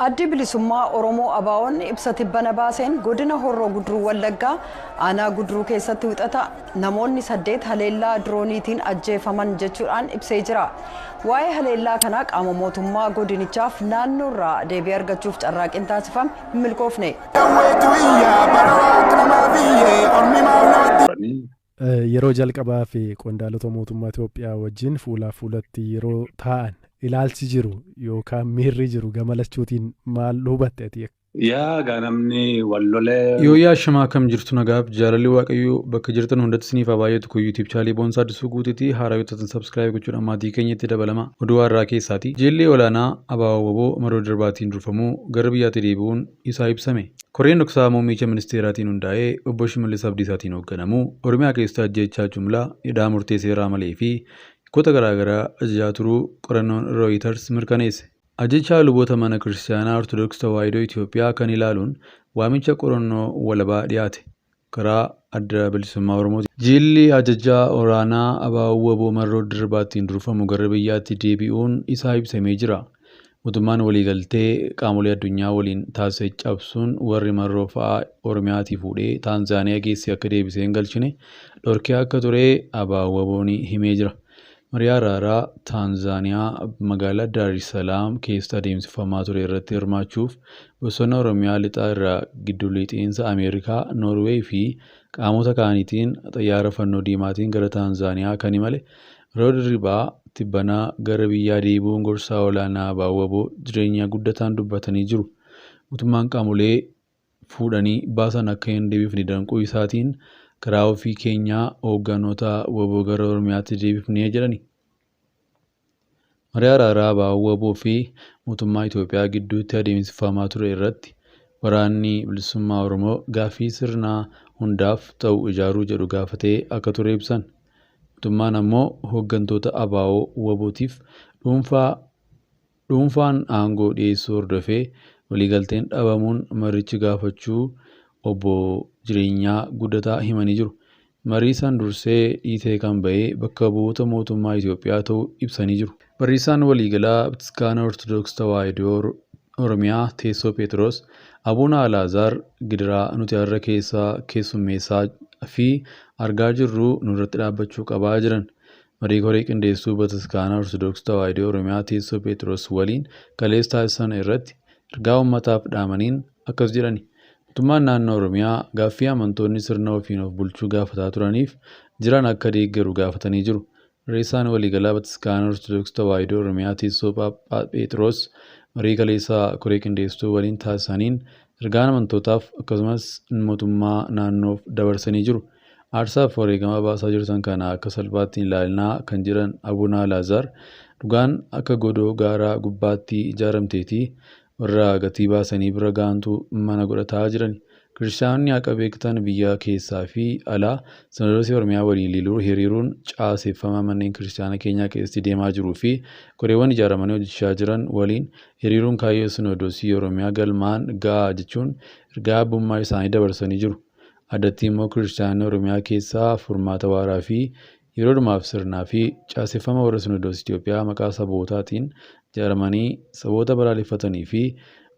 Addi Bilisummaa Oromoo ABO'n ibsa tibbana baaseen godina Horroo Guduruu Wallaggaa aanaa Guduruu keessatti Wixata namoonni 8 haleellaa dirooniitiin ajjeefaman jechuudhaan ibsee jira. Waa'ee haleellaa kanaa qaama mootummaa godinichaaf naannoorraa deebii argachuuf carraaqqiin taasifame hin milkoofne. Yeroo jalqabaaf qondaalota mootummaa Itoophiyaa wajjin fuulaa fuulatti yeroo taa'an ilaalchi jiru yookaan miirri jiru gama lachuutiin maal hubatte ati? Yaa gaa namni wal lolee. Yooyyaa ashamaa, akkam jirtu? Nagaaf jaalalli Waaqayyoo bakka jirtan hundatti isiniif haa baay'atu. Kun YouTube channelii Boonsaa Addisuu Guuteetii. Haaraa yoo taatan subscribe gochuudhaan maatii keenyatti dabalama. Oduu har'aa keessaati. Jilli olaanaa ABO WBO Maroo Darbaatiin durfamuu gara biyyaatti deebi'uun isaa ibsame. Koreen dhoksaa muummicha ministeeraatiin hundaa'ee obbo Shimallis Abdiisaatiin hoogganamu Oromiyaa keessatti ajjeechaa jumlaa, hidhaa murtee seeraa malee fi yakkoota garaagaraa ajajaa turuu qorannoon Reuters mirkaneesse. Ajjeechaa luboota mana kiristaanaa Ortodoksii Tawaahidoo Itoophiyaa kan ilaaluun waamicha qorannoo walabaa dhiyaate karaa Adda Bilisummaa Oromooti. Jilli ajajaa olaanaa ABO WBO Marroo Dirbaattiin durfamu gara biyyaatti deebi'uun isaa ibsamee jira. Mootummaan waliigaltee qaamolee addunyaa waliin taasise cabsuun warri Marroo fa'aa Oromiyaatii fuudhee Taanzaaniyaa geessee akka deebisee hin galchine dhorkee akka ture ABO WBO'n himee jira. Marii araaraa Taanzaaniyaa magaalaa Daaressalaam keessatti adeemsifamaa ture irratti hirmaachuuf bosona Oromiyaa lixaa irraa giddu lixiinsa Ameerikaa, Noorweey fi qaamota kaaniitiin xayyaara fannoo diimaatiin gara Taanzaaniyaa kan imale Marroo Dirribaa tibbanaa gara biyyaa deebi'uun gorsaa olaanaa ABO WBO Jireenyaa Guddataan dubbatanii jiru. Mootummaan qaamolee fuudhanii baasan akka hin deebifne danquu isaatiin karaa ofii keenyaa hoogganoota WBO gara Oromiyaatti deebifnee jedhani. Marii araaraa ABO WBO fi mootummaa Itoophiyaa gidduutti adeemsifamaa ture irratti waraanni bilisummaa Oromoo gaaffii sirna hundaaf ta'u ijaaruu jedhu gaafatee akka ture ibsan. Mootummaan ammoo hooggantoota ABO WBOtiif dhuunfaan aangoo dhiyeessuu hordofee waliigalteen dhabamuun marichi gaafachuu obbo Jireenyaa Guddataa himanii jiru. Marii san dursee dhiitee kan ba'e bakka bu'oota mootummaa Itoophiyaa ta'uu ibsanii jiru. Barreessaan waliigalaa Bataskaana Ortodoksii Tawaahidoo Oromiyaa Teessoo Phexros Abuna Alaazaar gidiraa nuti har'a keessa keessummeessaa fi argaa jirru nurratti dhaabbachuu qabaa jiran. Marii koree qindeessuu Bataskaana Ortodoksii Tawaahidoo Oromiyaa Teessoo Phexros waliin kaleessa taasisan irratti ergaa uummataaf dhaamaniin akkas jedhani. Mootummaan naannoo Oromiyaa gaaffii amantoonni sirna ofiin of bulchuu gaafataa turaniif jiran akka deeggaru gaafatanii jiru. Barreessaan waliigalaa Bataskaana Ortodoksii Tawaahidoo Oromiyaa Teessoo Phexros marii kaleessaa koree qindeessituu waliin taasisaniin ergaan amantootaaf akkasumas mootummaa naannoof dabarsanii jiru. Aarsaaf wareegama baasaa jirtan kana akka salphaatti hin ilaalinaa kan jedhan Abuna Alaazaar, dhugaan akka godoo gaaraa gubbaatti ijaaramteeti, warra gatii baasanii bira ga'antu mana godhataa jirani. Kiristaanonni haqa beektan biyya keessaa fi alaa Sinoodosii Oromiyaa waliin hiriiruun caaseffama manneen kiristaanaa keenyaa keessatti deemaa jiruu fi koreewwan ijaaramanii hojjechaa jiran waliin hiriiruun kaayyoo Sinoodosii Oromiyaa galmaan gahaa jechuun ergaa abbummaa isaanii dabarsanii jiru. Addatti immoo kiristaanonni Oromiyaa keessaa furmaata waaraa fi yeroo dhumaaf sirnaa fi caaseffama warra Sinoodosii Itoophiyaa maqaa sabootaatiin ijaaramanii saboota balaaleffatanii fi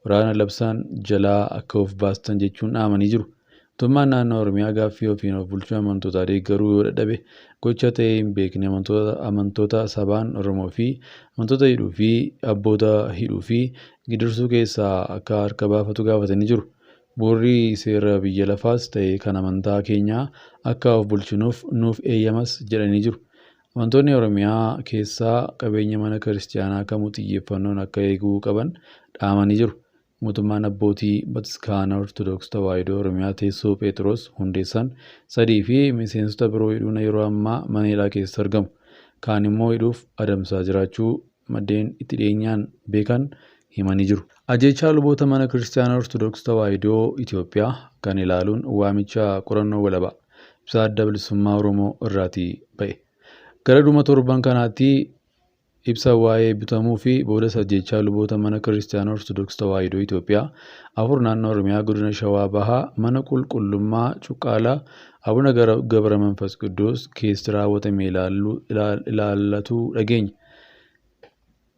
waraana labsan jalaa akka of baastan jechuun dhaamanii jiru. Mootummaan naannoo Oromiyaa gaaffii ofiin of bulchuu amantootaa deeggaruu yoo dadhabe gocha ta'ee hin beekne amantoota sabaan Oromoo fi amantoota hidhuu fi abboota hidhuu fi gidirsuu keessaa akka harka baafatu gaafatanii jiru. Bu'uurri seera biyya lafaas ta'e kan amantaa keenyaa akka of bulchinuuf nuuf eeyyamas jedhanii jiru. Amantoonni Oromiyaa keessaa qabeenya mana kiristaanaa kamuu xiyyeeffannoon akka eeguu qaban dhaamanii jiru. Mootummaan abbootii Bataskaana Ortodoksii Tawaahidoo Oromiyaa Teessoo Phexros hundeessan sadii fi miseensota biroo hidhuun yeroo ammaa mana hidhaa keessa argamu. Kaan immoo hidhuuf adamsaa jiraachuu maddeen itti dhiyeenyaan beekan himanii jiru. Ajjeechaa luboota mana kiristaanaa Ortodoksii Tawaahidoo Itoophiyaa kan ilaaluun waamicha qorannoo walabaa ibsa Adda Bilisummaa Oromoo irraatii ba'e. Gara dhuma torban kanaatti ibsa waa'ee bitamuu fi boodas ajjeechaa luboota mana kiristaanaa Ortodoksii Tawaahidoo Itoophiyaa 4 naannoo Oromiyaa godina Shawaa Bahaa mana qulqullummaa Cuqqaalaa Abuna Gabra Manfas Qidduus keessatti raawwatame ilaallatu dhageenya.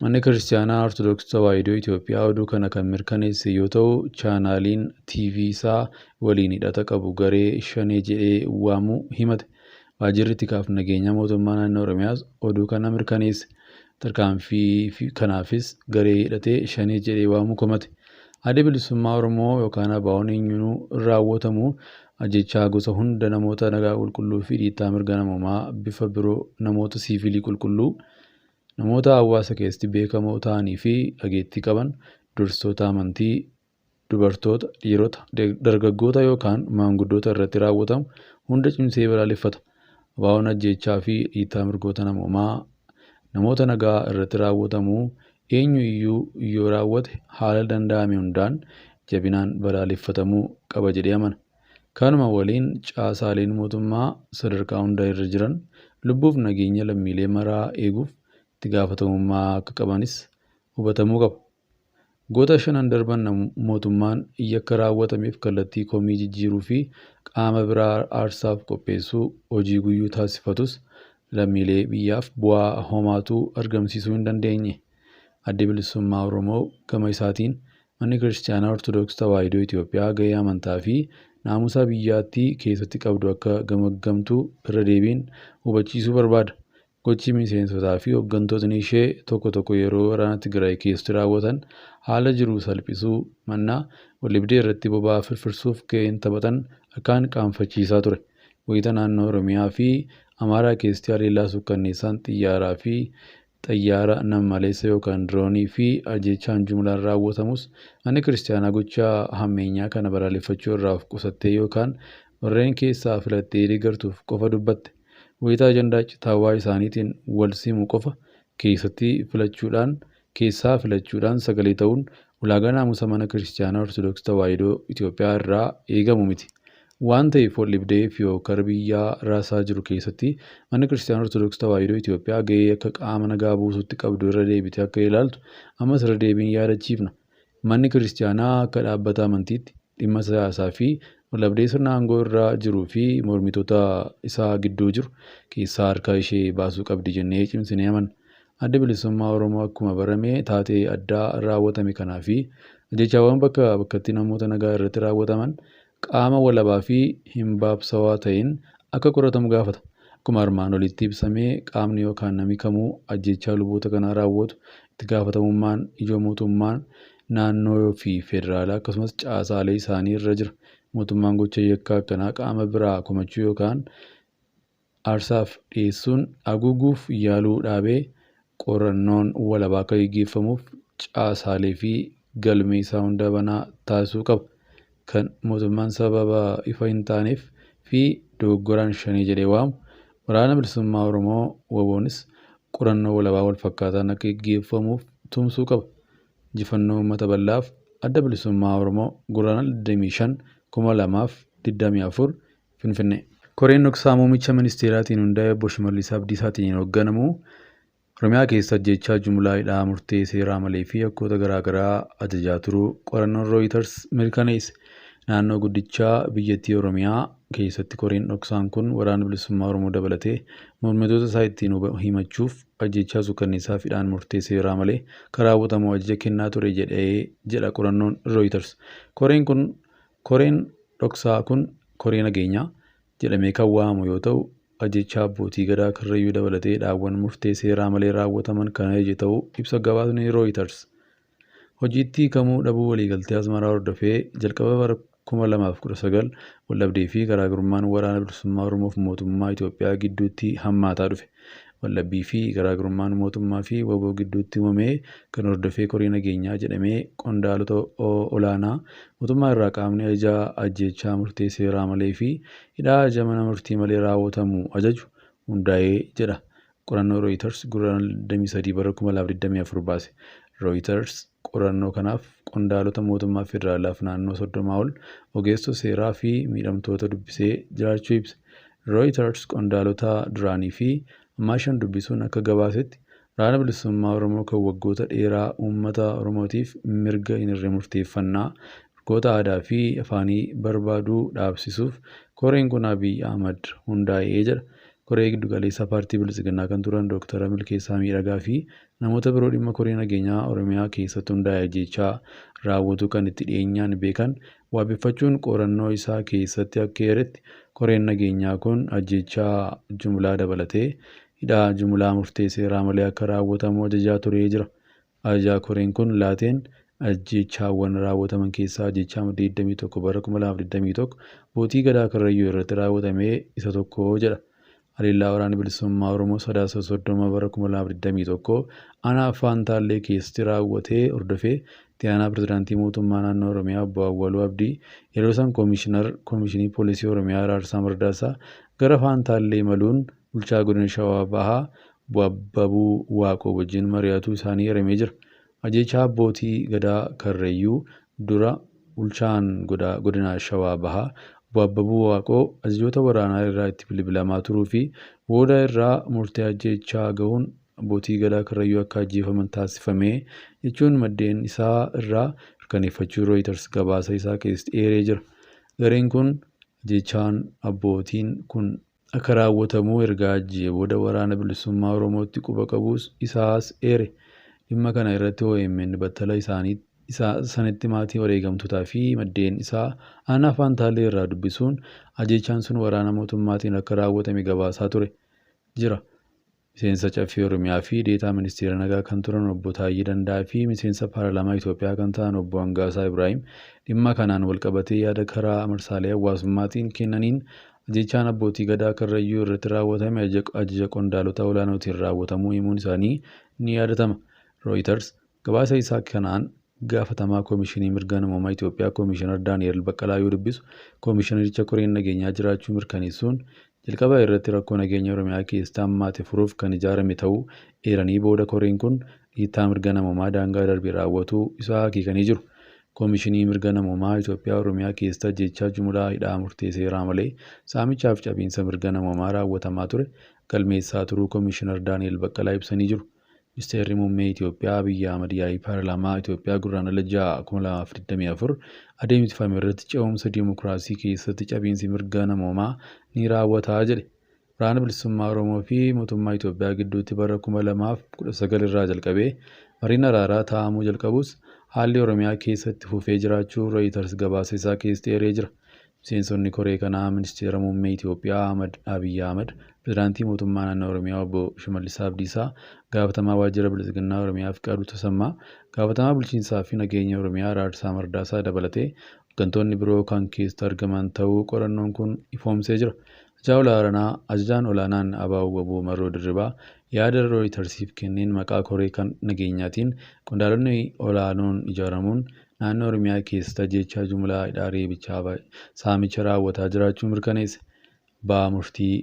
Manni Kiristaanaa Ortodoksii Tawaahidoo Itoophiyaa oduu kana kan mirkaneesse yoo ta'u, chaanaaliin TV isaa waliin hidhata qabu garee Shanee jedhee waamuu himate. Waajjirri Tikaaf Nageenya Mootummaa Naannoo Oromiyaas oduu kana mirkaneesse. Tarkaanfii kanaafis garee hidhatee Shanee jedhee waamuu komate. Addi Bilisummaa Oromoo yookaan ABO'n eenyuun raawwatamu ajjechaa gosa hunda namoota nagaa qulqulluu fi dhiittaa mirga namoomaa bifa biroo namoota siivilii qulqulluu namoota hawaasa keessatti beekamoo ta'anii fi dhageettii qaban dursitoota amantii dubartoota, dhiirota, dargaggoota yookaan maanguddoota irratti raawwatamu hunda cimsee balaaleffata. ABO'n ajjechaa fi dhiittaa mirgoota namoomaa namoota nagaa irratti raawwatamu eenyu iyyuu yoo raawwate haala danda'ame hundaan jabinaan balaaleffatamuu qaba jedhee amana. Kanuma waliin caasaaleen mootummaa sadarkaa hunda irra jiran lubbuuf nageenya lammiilee maraa eeguuf itti gaafatamummaa akka qabanis hubatamuu qaba. Goota shanan darban mootummaan yakka raawwatameef kallattii komii jijjiiruu fi qaama biraa aarsaaf qopheessuu hojii guyyuu taasifatus lammiilee biyyaaf bu'aa homaatuu argamsiisuu hin dandeenye. Addi Bilisummaa Oromoo gama isaatiin Manni Kiristaanaa Ortodoksii Tawaahidoo Itoophiyaa gahee amantaa fi naamusa biyyattii keessatti qabdu akka gamaggamtu irra deebiin hubachiisuu barbaada. Gochi miseensotaa fi hooggantootni ishee tokko tokko yeroo waraana Tigraay keessatti raawwatan haala jiru salphisuu mannaa waldhabdee irratti boba'aa firfirsuuf gaheen taphatan akkaan qaanfachiisaa ture. Wayita naannoo Oromiyaa fi Amaaraa keessatti haleellaa suukkanneessaan xiyyaaraa fi xayyaara nam-maleessa yookaan diroonii fi ajjechaan jumlaan raawwatamus manni kiristaanaa gochaa hammeenyaa kana balaaleffachuu irraa of qusattee yookaan warreen keessaa filattee deeggartuuf qofa dubbatte. Wayita ajandaa citaawaa isaaniitiin wal simu qofa keessatti filachuudhaan keessaa filachuudhaan sagalee ta'uun ulaagaa naamusa mana kiristaanaa Ortodoksii Tawaahidoo Itoophiyaa irraa eegamu miti. Waan ta'eef waldhabdee fi hokkara biyyaa raasaa jiru keessatti manni kiristaanaa Ortodoksii Tawaahidoo Itoophiyaa gahee akka qaama nagaa buusuutti qabdu irra deebitee akka ilaaltu ammas irra deebiin yaadachiifna. Manni kiristaanaa akka dhaabbata amantiitti dhimma siyaasaa fi waldhabdee sirna aangoo irra jiruu fi mormitoota isaa gidduu jiru keessaa harka ishee baasuu qabdi jennee cimsinee amanna. Addi Bilisummaa Oromoo akkuma barame taatee addaa raawwatame kanaa fi ajjechaawwan bakka bakkatti namoota nagaa irratti raawwataman qaama walabaa fi hin baabsawaa ta'een akka qoratamu gaafata. Akkuma armaan olitti ibsamee qaamni yookaan namni kamuu ajjechaa luboota kanaa raawwatu itti gaafatamummaan ijoo mootummaan naannoo fi federaalaa akkasumas caasaalee isaanii irra jira. Mootummaan gocha yakkaa akkanaa qaama biraa komachuu yookaan aarsaaf dhiyeessuun haguuguuf yaaluu dhaabee qorannoon walabaa akka gaggeeffamuuf caasaalee fi galmee isaa hunda banaa taasisuu qaba. Kan mootummaan sababa ifa hin taaneef fi dogoggoraan Shanee jedhee waamu Waraana Bilisummaa Oromoo WBO'nis qorannoo walabaa wal fakkaataan akka gaggeeffamuuf tumsuu qaba. Injifannoo uummata bal'aaf Adda Bilisummaa Oromoo Guraandhala 25 2024 Finfinnee. Koreen dhoksaa muummicha ministeeraatiin hundaa'e obbo Shimallis Abdiisaatiin hoogganamu Oromiyaa keessa ajjechaa jumlaa hidhaa murtee seeraa malee fi yakkoota garaagaraa ajajaa turuu qorannoon Rooyiters mirkaneesse. Naannoo guddichaa biyyattii Oromiyaa keessatti koreen dhoksaan kun Waraana Bilisummaa Oromoo dabalatee mormitoota isaa ittiin himachuuf ajjechaa suukkanneessaa fi hidhaan murtee seeraa malee kan raawwatamu ajaja kennaa ture jedha qorannoon Rooyiters. Koreen dhoksaa kun koree nageenyaa jedhamee kan waamamu yoo ta'u ajjechaa abbootii gadaa Karrayyuu dabalatee dhaawwan murtee seeraa malee raawwataman kan ajaje ta'uu ibsa gabaasni Rooyiters. Hojiitti hiikamuu dhabuu waliigaltee Asmaraa hordofee jalqaba bara 2019 waldhabdee fi garaagarummaan Waraana Bilisummaa Oromoof mootummaa Itoophiyaa gidduutti hammaataa dhufe. Waldhabbii fi garaagarummaan mootummaa fi WBO gidduutti uumame kan hordofee koree nageenyaa jedhamee qondaalota olaanaa mootummaa irraa qaamni ajaja ajjechaa murtee seeraa malee fi hidhaa ajaja mana murtii malee raawwatamu ajaju hundaa'ee jedha. Qorannoo Rooyiters Guraandhala 23 bara 2024 baase. Rooyiters qorannoo kanaaf qondaalota mootummaa federaalaaf naannoo 30 ol ogeessota seeraa fi miidhamtoota dubbisee jiraachuu ibse. Rooyiters qondaalota duraanii fi ammaa shan dubbisuun akka gabaasetti Waraana Bilisummaa Oromoo kan waggoota dheeraa uummata Oromootiif mirga hin hirre murteeffannaa mirgoota aadaa fi afaanii barbaaduu dhaabsisuuf koreen kun Abiy Ahmad hundaa'ee jedha. Koree Giddugaleessaa Paartii Biltsiginnaa kan turan Dooktara Milkeessaa Miidhagaa fi namoota biroo dhimma koree nageenyaa Oromiyaa keessatti hundaa'e ajjeechaa raawwatu kan itti dhiyeenyaan beekan waabeffachuun qorannoo isaa keessatti akka eeretti, koreen nageenyaa kun ajjeechaa jumlaa dabalatee hidhaa jumlaa murtee seeraa malee akka raawwatamu ajajaa turee jira. Ajajaa koreen kun laateen ajjeechaawwan raawwataman keessaa ajjeechaa Muddee 21 bara 2021 Abbootii Gadaa Karrayyuu irratti raawwatame isa tokko jedha. Haleellaa Waraanni Bilisummaa Oromoo Sadaasa 30 bara 2021 aanaa Faantaallee keessatti raawwatee hordofee itti aanaa pirezidaantii mootummaa naannoo Oromiyaa Obbo Awwaluu Abdii, yeroo isaan Koomishinar Koomishinii Poolisii Oromiyaa Araarsaa Mardaasaa gara Faantaallee imaluun bulchaa godina Shawaa Bahaa Obbo Abbabuu Waaqoo wajjin mari'atuu isaanii eeramee jira. Ajjeechaa Abbootii Gadaa Karrayyuu dura bulchaan godina Shawaa Bahaa Obbo Abbabuu Waaqoo ajajoota waraanaa irraa itti bilbilamaa turuu fi booda irraa murtee ajjeechaa gahuun Abbootii Gadaa Karrayyuu akka ajjeefaman taasifame jechuun maddeen isaa irraa mirkaneeffachuu Reuters gabaasa isaa keessatti eeree jira. Gareen kun ajjeechaan abbootiin kun akka raawwatamu erga ajjee booda Waraana Bilisummaa Oromootti quba qabuus isaas eere. Dhimma kana irratti OMN battala isaa sanitti maatii wareegamtootaa fi maddeen isaa aanaa Faantaalee irraa dubbisuun ajjeechaan sun waraana mootummaatiin akka raawwatame gabaasaa ture jira. Miseensa Caffee Oromiyaa fi Deetaa Ministeera Nagaa kan turan Obbo Taayyee Danda'aa fi miseensa Paarlaamaa Itoophiyaa kan ta'an Obbo Hangaasaa Ibraayim dhimma kanaan walqabatee yaada karaa marsaalee hawaasummaatiin kennaniin, ajjeechaan Abbootii Gadaa Karrayyuu irratti raawwatame ajaja qondaalota olaanootiin raawwatamuu himuun isaanii ni yaadatama. Reuters gabaasa isaa kanaan gaafatamaa Koomishinii Mirga Namoomaa Itoophiyaa Koomishinar Daani'el Baqqalaa yoo dubbisu, koomishinaricha koreen nageenyaa jiraachuu mirkaneessuun jalqaba irratti rakkoo nageenya Oromiyaa keessatti hammaate furuuf kan ijaarame ta'uu eeranii, booda koreen kun dhiittaa mirga namoomaa daangaa darbe raawwatuu isaa akeekanii jiru. Koomishinii Mirga Namoomaa Itoophiyaa Oromiyaa keessatti ajjeechaa jumlaa, hidhaa murtee seeraa malee, saamichaa fi cabiinsa mirga namoomaa raawwatamaa ture galmeessaa turuu Koomishinar Daani'el Baqqalaa ibsanii jiru. Ministeerri Muummee Itoophiyaa Abiyyi Ahmad yaa'ii Paarlaamaa Itoophiyaa Gurraandhala 6 2024 adeemsifame irratti ce'umsa dimookiraasii keessatti cabiinsi mirga namoomaa ni raawwata jedhe. Waraana Bilisummaa Oromoo fi mootummaa Itoophiyaa gidduutti bara 2019 irraa jalqabee mariin araaraa taa'amuu jalqabus haalli Oromiyaa keessatti fufee jiraachuu Reuters gabaasa isaa keessatti eeree jira. Miseensonni koree kanaa Ministeera Muummee Itoophiyaa Ahmad Abiyyi Ahmad, Pirezidaantii Mootummaa Naannoo Oromiyaa Obbo Shimallis Abdiisaa, Gaafatamaa Waajjira Biltsiginnaa Oromiyaa Fiqaaduu Tasammaa, Gaafatamaa Bulchiinsaa fi Nageenya Oromiyaa Araarsaa Mardaasaa dabalatee hooggantoonni biroo kan keessatti argaman ta'uu qorannoon kun ifoomsee jira. Ajajaan Olaanaan ABO Obbo Marroo Dirribaa yaada Reutersiif kenneen maqaa koree kan nageenyaatiin qondaalonni olaanoon ijaaramuun naannoo Oromiyaa keessatti ajjeechaa jumlaa, hidhaa, reebichaa, saamicha raawwataa jiraachuu mirkaneesse. Ba'aa murtii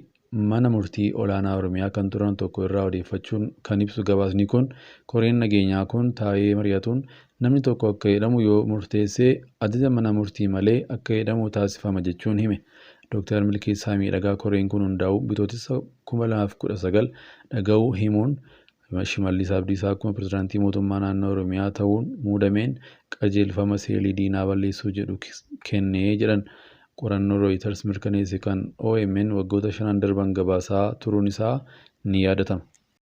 mana murtii olaanaa Oromiyaa kan turan tokko irraa odeeffachuun kan ibsu gabaasni kun, koreen nageenyaa kun taa'ee mari'atuun namni tokko akka hidhamu yoo murteesse ajaja mana murtii malee akka hidhamu taasifama jechuun hime. Dooktar Milkeessaa Miidhagaa koreen kun hundaa'u Bitootessa 2019 dhaga'uu himuun, Shimallis Abdiisaa akkuma pirezidaantii mootummaa naannoo Oromiyaa ta'uun muudameen qajeelfama seelii diinaa balleessuu jedhu kennee jedhan. Qorannoo Reuters mirkaneesse kan OMN waggoota shanan darban gabaasaa turuun isaa ni yaadatama.